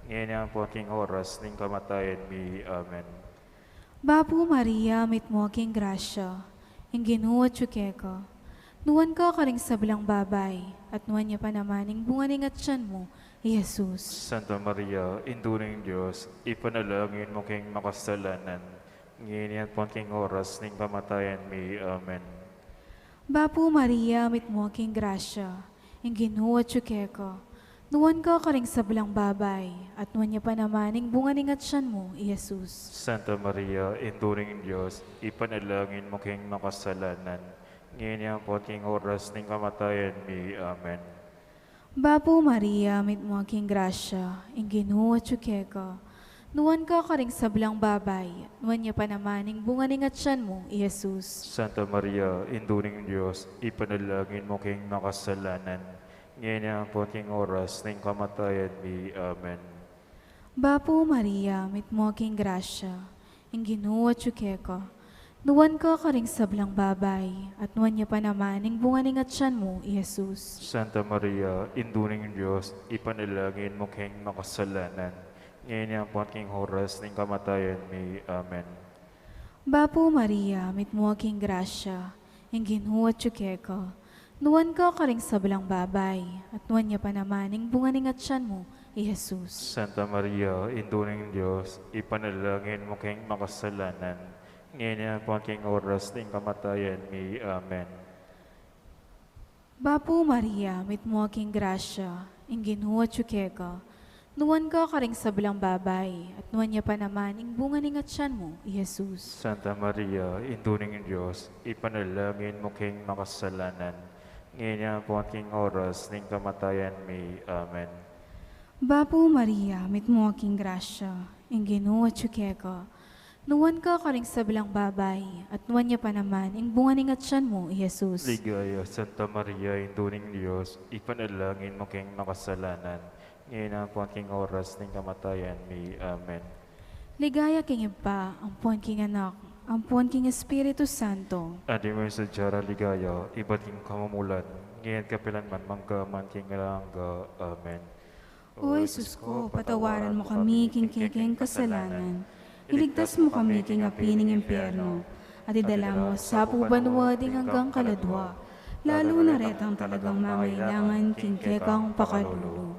ngeni ampon king oras ning kamatayan mi. Amen. Bapu Maria, mitmu ka king grasya, ing Ginu atyu keka. Nuan ka karing sablang babai, at nuan ya pa naman ing bunga ning atyan mu, i Jesus. Santa Maria, Indu ning Dios, ipanalangin mu keng makasalanan, ngeni ampon king oras ning kamatayan mi. Amen. Bapu Maria, mitmu ka king grasya, ing Ginu atyu keka. Nuan ka karing sablang babai, at nuan ya pa naman ing bunga ning atyan mu, i Jesus. Santa Maria, Indu ning Dios, ipanalangin mu keng makasalanan, ngeni ampon king oras ning kamatayan mi. Amen. Bapu Maria, mitmu ka king grasya, ing Ginu atyu keka. Nuan ka karing sablang babai, nuan ya pa naman ing bunga ning atyan mu, i Jesus. Santa Maria, Indu ning Dios, ipanalangin mu keng makasalanan, ngeni ampon king oras ning kamatayan mi. Amen. Bapu Maria, mitmu ka king grasya, ing Ginu atyu keka. Nuan ka karing sablang babai, at nuan ya pa naman ing bunga ning atyan mu, i Jesus. Santa Maria, Indu ning Dios, ipanalangin mu keng makasalanan, ngeni ampon king oras ning kamatayan mi. Amen. Bapu Maria, mitmu ka king grasya, ing Ginu atyu keka. Nuan ka karing sablang babai, at nuan ya pa naman ing bunga ning atyan mu, i Jesus. Santa Maria, Indu ning Dios, ipanalangin mu keng makasalanan, ngeni ampon king oras ning kamatayan mi. Amen. Bapu Maria, mitmu ka king grasya, ing Ginu atyu keka. Nuan ka karing sablang babai, at nuan ya pa naman ing bunga ning atyan mu, i Jesus. Santa Maria, Indu ning Dios, ipanalangin mu keng makasalanan, ngeni ampon king oras ning kamatayan mi. Amen. Bapu Maria, mitmu ka king grasya, ing Ginu atyu keka. Nuan ka karing sablang babai, at nuan ya pa naman ing bunga ning atyan mu, i Jesus. Ligaya, Santa Maria, Indu ning Dios, ipanalangin mu keng makasalanan, ngeni ampon king oras ning kamatayan mi. Amen. Ligaya king Ibpa, ampon king Anak, ampon king Espiritu Santo. Adi mu ing sadya rang ligaya, ibat king kamumulan, ngeni at kapilan man, mangga man king alang angga. Amen. O Jesus ko, patawaran mu kami king kekeng kasalanan. Iligtas mu kami king api ning impyerno. At idala mu sa pu banua ding anggang kaladua, lalu na retang talagang mangailangan king kekang pakalulu.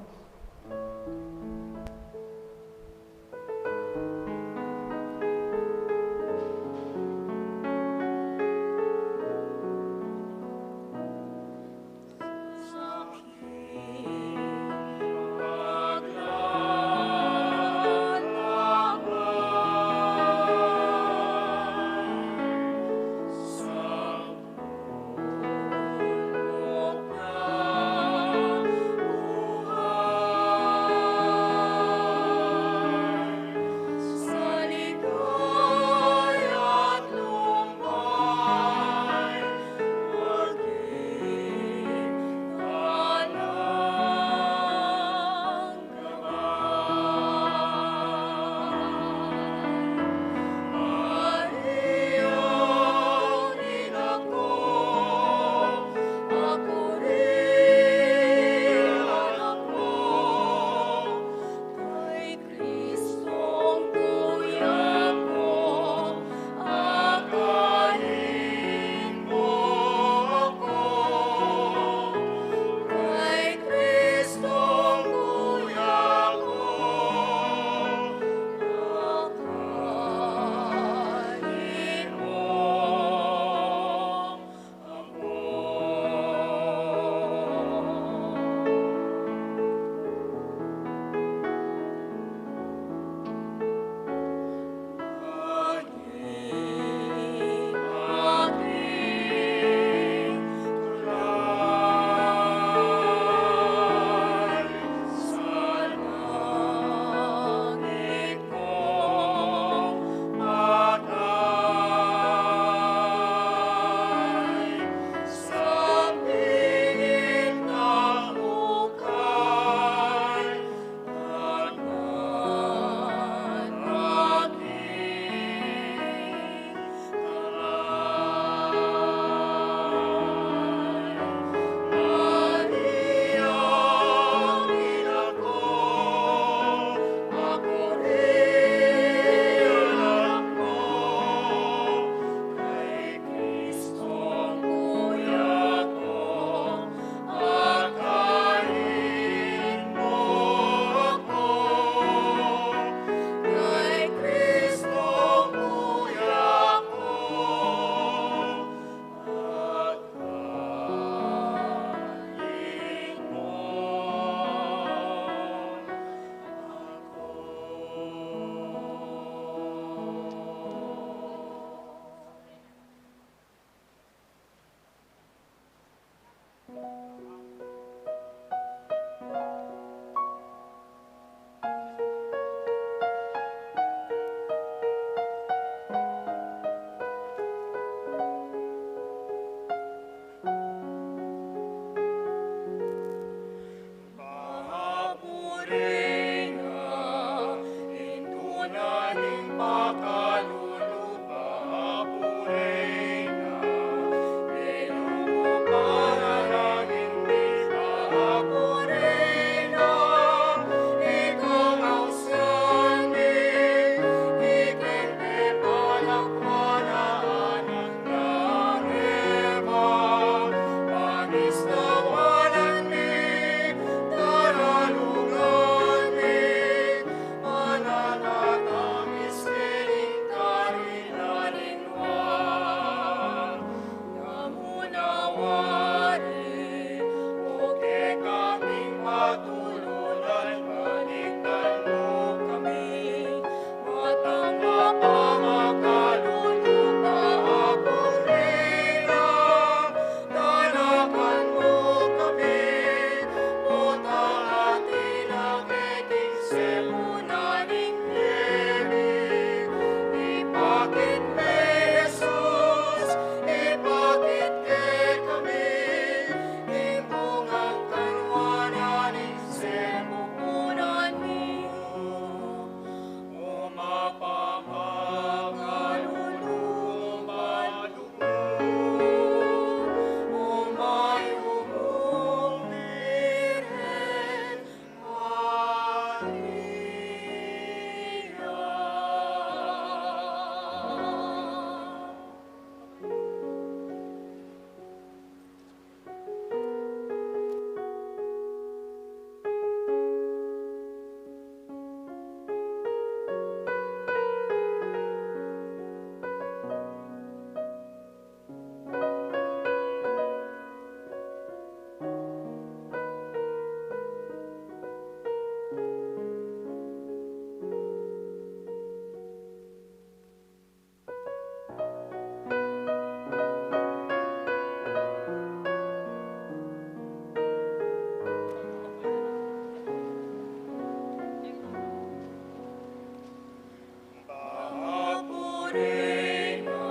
Reyna,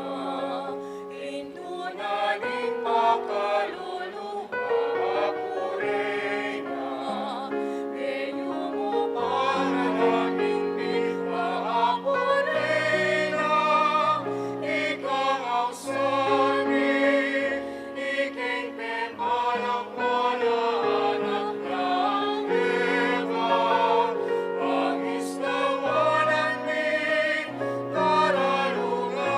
indu na ning makalulu, Apo Reyna, meyumupan na ning bibwa, Apo Reyna, ika ausan mi, iking pepalak wa na anak nang Eva, pangislawan mi, taralungan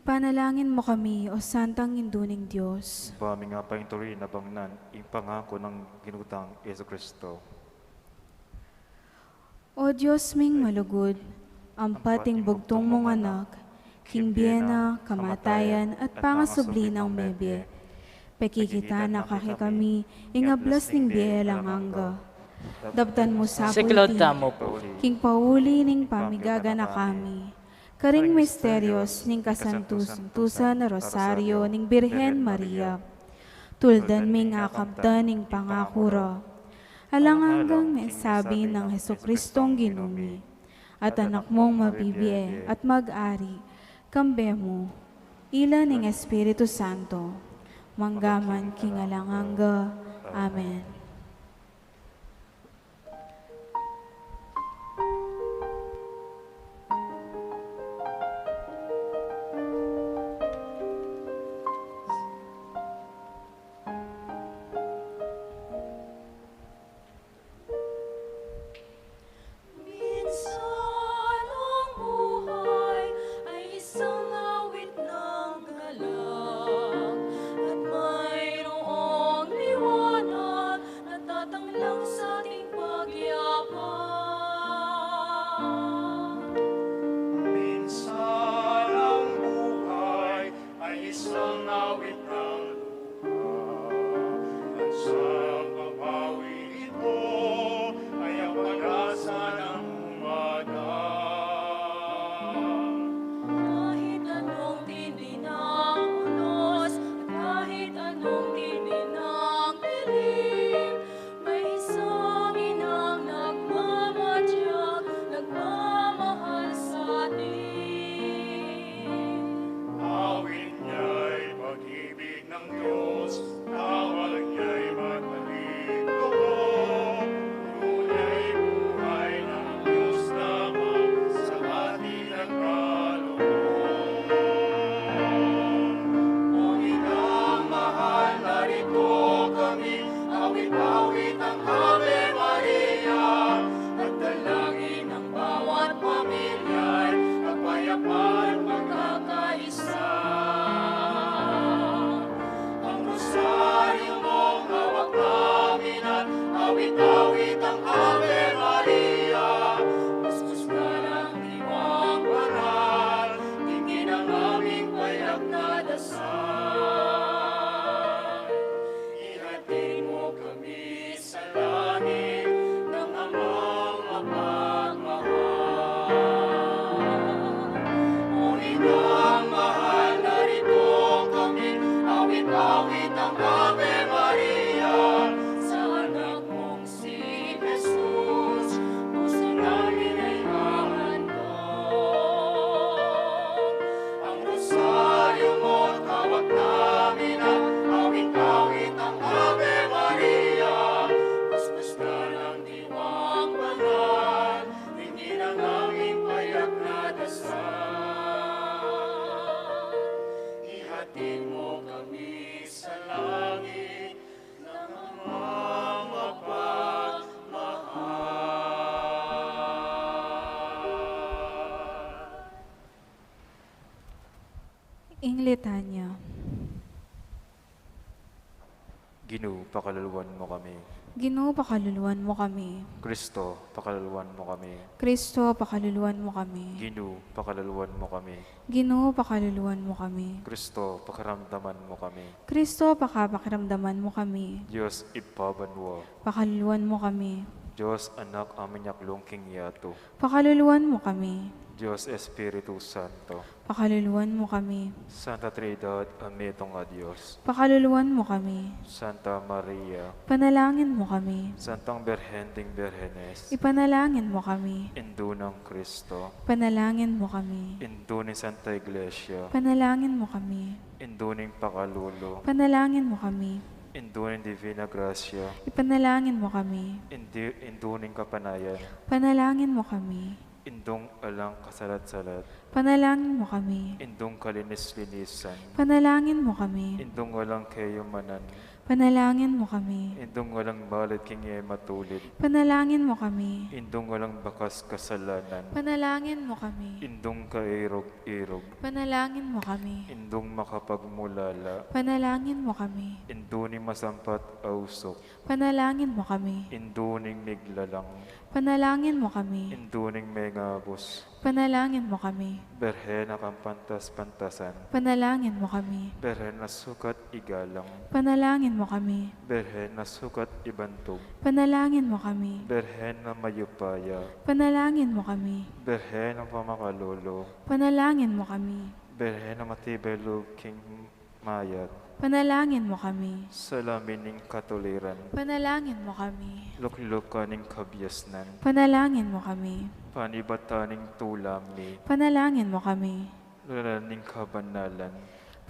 Panalangin mo kami, O Santang Indu ning Dios. Ba mi nga painturin a bangnan ing pangaku nang Ginu tang Jesu Kristo. O Dios ming malugud, ampat ing bugtung mung Anak, king bie na, kamatayan, at pangasubli nang mebie, pekikita na kekami ing ablas ning bie alang angga. Daptan mu sa Siklaud pulti tamu pu. King pauli ning pamigaganaka mi karing misterios ning kasantusan a Rosario ning Birhen Maria. Tuldan mi nga kapdan ning pangaku ra. Alang anggang mensabi nang Jesucristong Ginu mi, at Anak mung mabibie at mag-ari, kambe mu, ila ning Espiritu Santo, mangga man king alang angga. Amen. Minsan ang buhay ay isang awit ng galak, at mayroong liwanag na tatanglang sa ating pagyabang. Minsan ang buhay ay isang awit ng luha, at sa papawi ito ay ang pag-asa ng umaga. Kahit anong tindi ng unos, at kahit anong tindi ng dilim, may isang inang nagmamatyag, nagmamahal sa atin. Awit niya'y pag-ibig ng Diyos, tawag niya'y matalim loob, turo niya'y buhay ng Diyos lamang sa atin. Ngunit ang mahal, narito kami, awit-awit ang Ave Maria, at dalangin ng bawat pamilya'y kapayapaan, pagkakaisa. Ang rosaryo mong hawak namin at awit-awit ang Ave Maria, kuskus ka ng Diwang Banal, tingin ang aming payak na dasal. Ihatid mo kami sa langit ng Amang mapagmahal. Ngunit ang mahal, narito kami, awit-awit ang Ave Maria sa Anak mong si Jesus, puso namin ay hahandog. Ang rosaryo mo't hawak namin at awit-awit ang Ave Maria. Kuskus ka ng Diwang Banal, tingin ang aming payak na dasal. Ihatid mo kami sa langit ng Amang mapagmahal. Ing Litanya. Ginu, pakaluluan mo kami. Ginu, pakaluluan mo kami. Kristo, pakaluluan mo kami. Kristo, pakaluluan mo kami. Ginu, pakaluluan mo kami. Ginu, pakaluluan mo kami. Kristo, pakiramdaman mo kami. Kristo, pakapakiramdaman mo kami. Dios Ibpa banua, pakaluluan mo kami. Dios Anak a minyaklung king yatu, pakaluluan mo kami. Dios Espiritu Santo, pakaluluan mo kami. Santa Trinidad a metung a Dios, pakaluluan mo kami. Santa Maria, ipanalangin mo kami. Santang Birhen ding Birhenes, ipanalangin mo kami. Indu nang Kristo, ipanalangin mo kami. Indu ning Santa Iglesia, ipanalangin mo kami. Indu ning Pakalulu, ipanalangin mo kami. Indu ning Divina Gracia, ipanalangin mo kami. Indi-, Indu ning Kapanayan, ipanalangin mo kami. Indung alang kasalat-salat, ipanalangin mo kami. Indung kalinis-linisan, ipanalangin mo kami. Indung alang kayamanan, Panalangin mo kami. Indung alang malit king e matulid. Panalangin mo kami. Indung alang bakas kasalanan. Panalangin mo kami. Indung kairog-irog. Panalangin mo kami. Indung makapagmulala. Panalangin mo kami. Indu ning masampat a usok. Panalangin mo kami. Indu ning miglalang. Panalangin mo kami. Indu ning mengabus. Panalangin mo kami. Birhen a kampantas-pantasan. Panalangin mo kami. Birhen a sukat igalang. Panalangin mo kami. Birhen a sukat ibantug. Panalangin mo kami. Birhen a mayupaya. Panalangin mo kami. Birhen a pamakalulu. Panalangin mo kami. Birhen a matibay lub king mayat. Panalangin mo kami. Salamin ning katuliran. Panalangin mo kami. Luklukan ning kabiasnan. Panalangin mo kami. Panibatan ning tula mi. Panalangin mo kami. Lala ning kabanalan.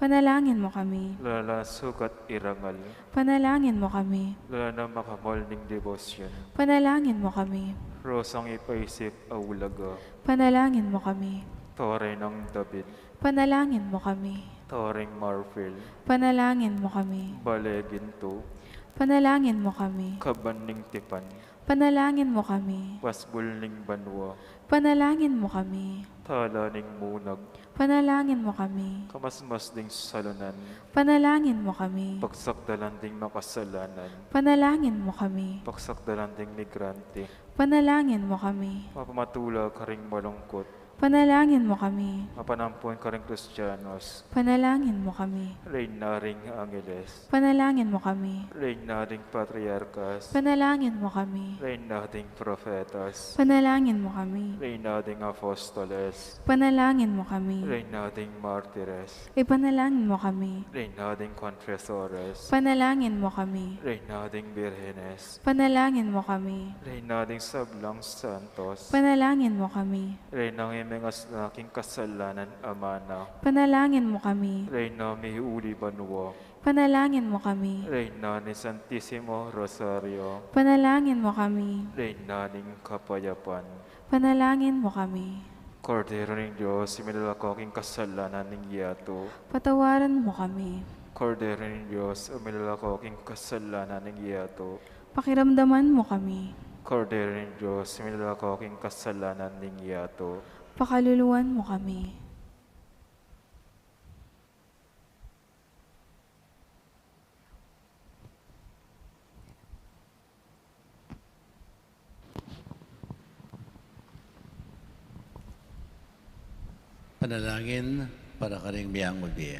Panalangin mo kami. Lala sukat irangal. Panalangin mo kami. Lala na makamal ning debosyon. Panalangin mo kami. Rosang ipaisip a ulaga. Panalangin mo kami. Tore nang David. Panalangin mo kami. Toreng marfil. Panalangin mo kami. Bale gintu. Panalangin mo kami. Kaban ning tipan. Panalangin mo kami. Pasbul ning banua. Panalangin mo kami. Tala ning munag. Panalangin mo kami. Kamasmas ding salunan. Panalangin mo kami. Pagsakdalan ding makasalanan. Panalangin mo kami. Pagsakdalan ding migrante. Panalangin mo kami. Mapamatula karing malungkut. Panalangin mo kami. Mapanampun karing Kristiyanos. Panalangin mo kami. Reyna ring Angeles. Panalangin mo kami. Reyna ding Patriarkas. Panalangin mo kami. Reyna ding Profetas. Panalangin mo kami. Reyna ding Apostoles. Panalangin mo kami. Reyna ding Martires. Ipanalangin mo kami. Reyna ding Confesores. Panalangin mo kami. Reyna ding Birhenes. Panalangin mo kami. Reyna ding sablang Santos. Panalangin mo kami. Reynang imingasna king kasalanan a mana. Panalangin mo kami. Reyna miuli banua. Panalangin mo kami. Reyna ning Santisimo Rosario. Panalangin mo kami. Reyna ning kapayapan. Panalangin mo kami. Kordero ning Dios, a milalako king kasalanan ning yatu. Patawaran mo kami. Kordero ning Dios, a milalako king kasalanan ning yatu. Pakiramdaman mo kami. Kordero ning Dios, a milalako king kasalanan ning yatu. Pakaluluan mo kami. Panalangin para karing miyang mabie.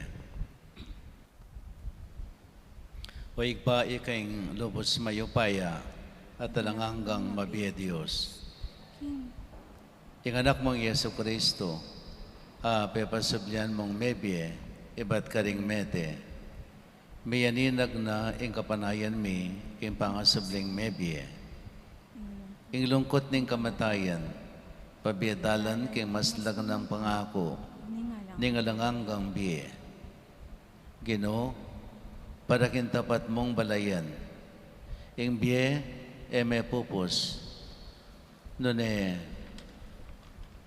O Ibpa, ika ing lubos mayupaya at alang anggang mabie Dios. Ing Anak mung Jesucristo, a pepasublian mung mebie ibat karing mete, miyaninag na ing kapanayan mi king pangasubling mebie. Ing lungkut ning kamatayan, pabie dalan king maslag nang pangaku ning alang anggang bie. Ginu, para king tapat mung balayan, ing bie e mepupus, nune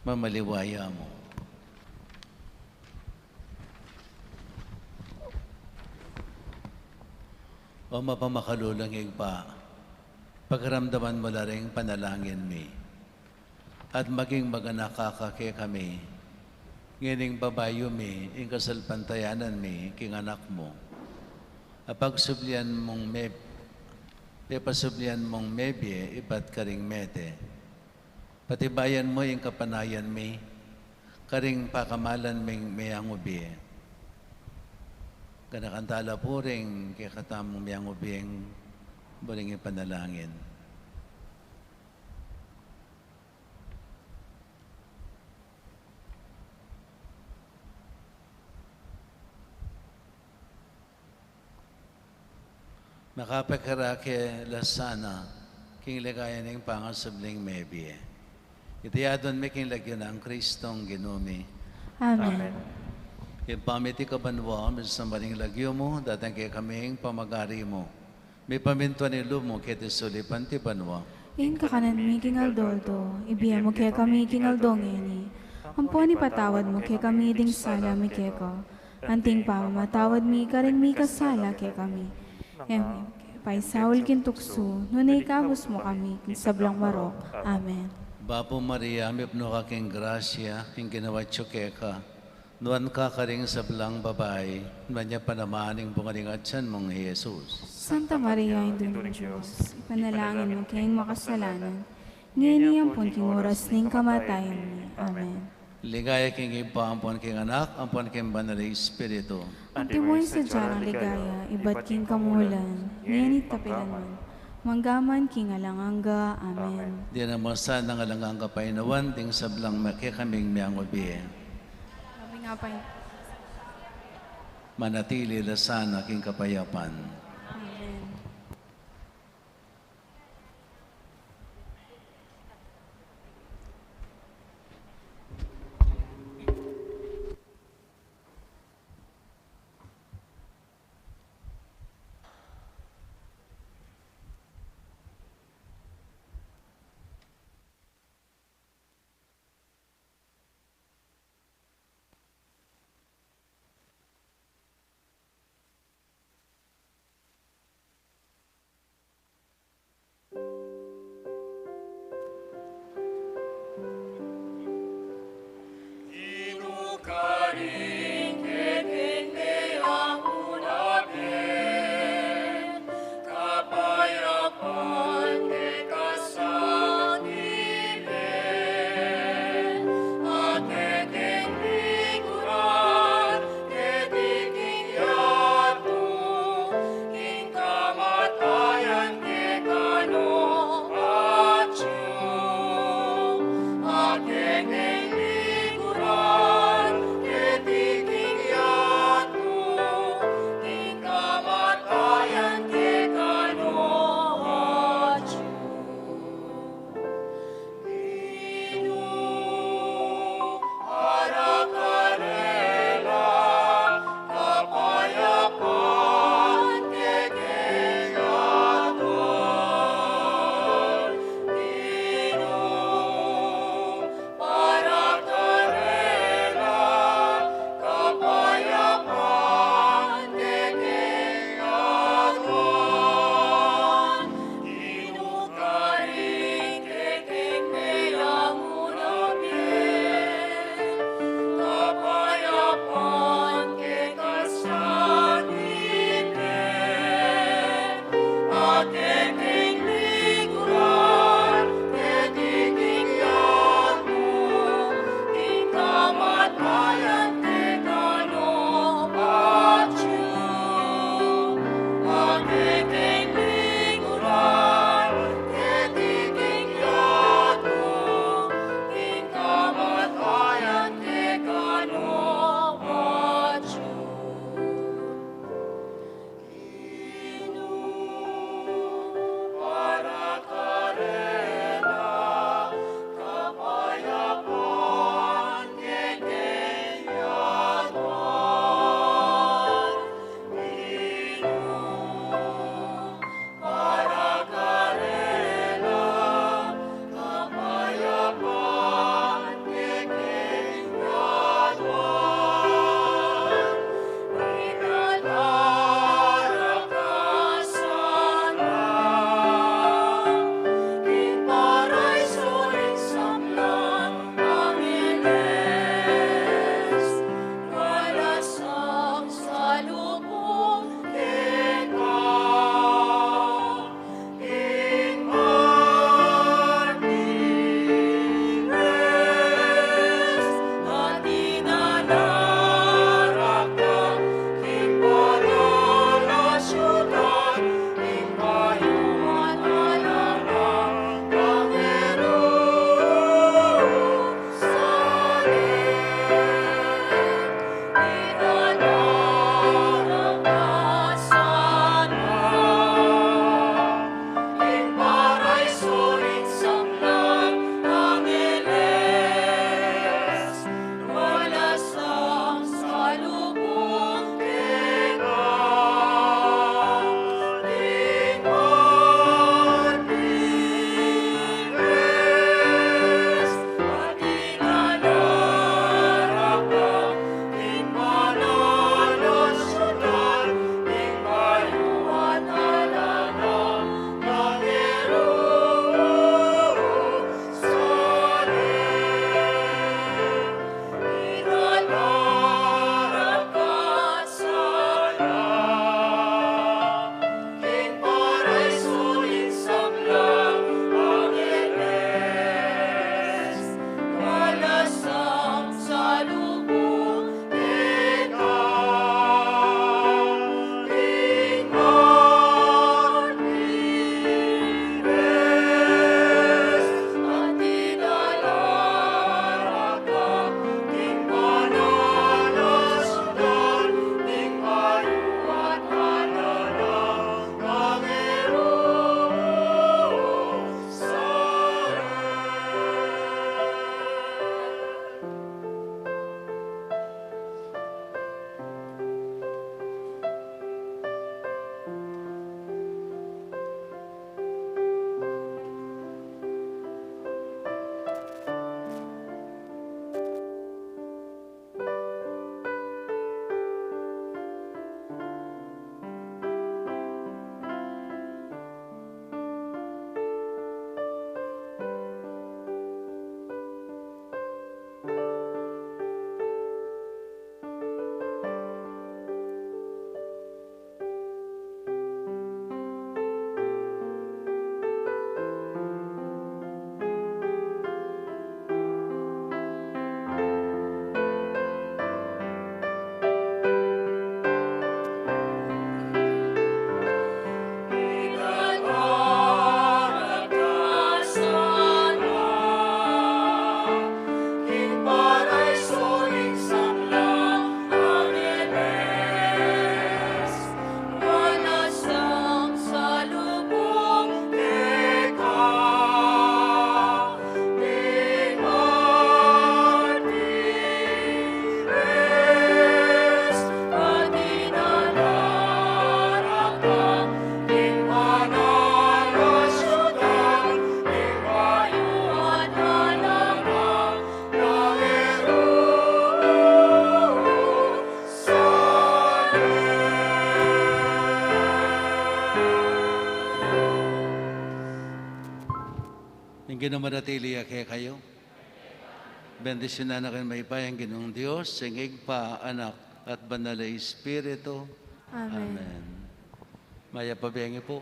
mamaliwa ya mu. O mapamakalulung Ibpa, pakiramdaman mu la ring panalangin mi, at maging maganaka ka kekami, ngening babayu mi ing kasalpantayanan mi king Anak mu, a pagsublian mung me-, pepasublian mung mebie ibat karing mete. Patibayan mu ing kapanayan mi karing pakamalan ming miyang ubie. Ganakan tala pu ring kekatamung miyang ubing buring ipanalangin. Makapagkarake la sana king ligaya ning pangasubling mebie. Iti adwan mi king lagyu nang Kristong Ginu mi. Amen. Amen. Ibpa mi, atiu ka banua, misamban ing lagyu mu, datang kekami ing pamagari mu. Mipamintuan ing lub mu keti sulip anti banua. Ing kakanan mi king aldo-aldo, ibie mu kekami king aldo ngeni. Ampon ipatawad mu kekami ding sala mi keka, anting pamamatawad mi karing mikasala kekami. Em, paisaul king tuksu, nune ikabus mu kami king sablang marok. Amen. Bapu Maria, mipnu ka king grasya, ing Ginu atyu keka, nuan ka karing sablang babai, nuan ya pa naman ing bunga ning atyan mung Jesus. Santa Maria, Indu ning Dios, ipanalangin mu kaming makasalanan, ngeni ampon king oras ning kamatayan mi. Amen. Ligaya king Ibpa, ampon king Anak, ampon king Banal a Espiritu. Antimo ing sadya nang ligaya, ibat king kamulan, ngeni at kapilan man, mangga man king alang angga. Amen. Dinan mo sana king alang angga Panginoon, ding sablang kekaming mengubi. Kami nga pa. Manatili la sana king kapayapan. Amen. Ginu manatili ya kekayu. Bendisyunan na kayu ning mayupayang Ginung Dios, ing Ibpa, Anak, at Banal a Espiritu. Amen. Amen. Mayap a bengi pu.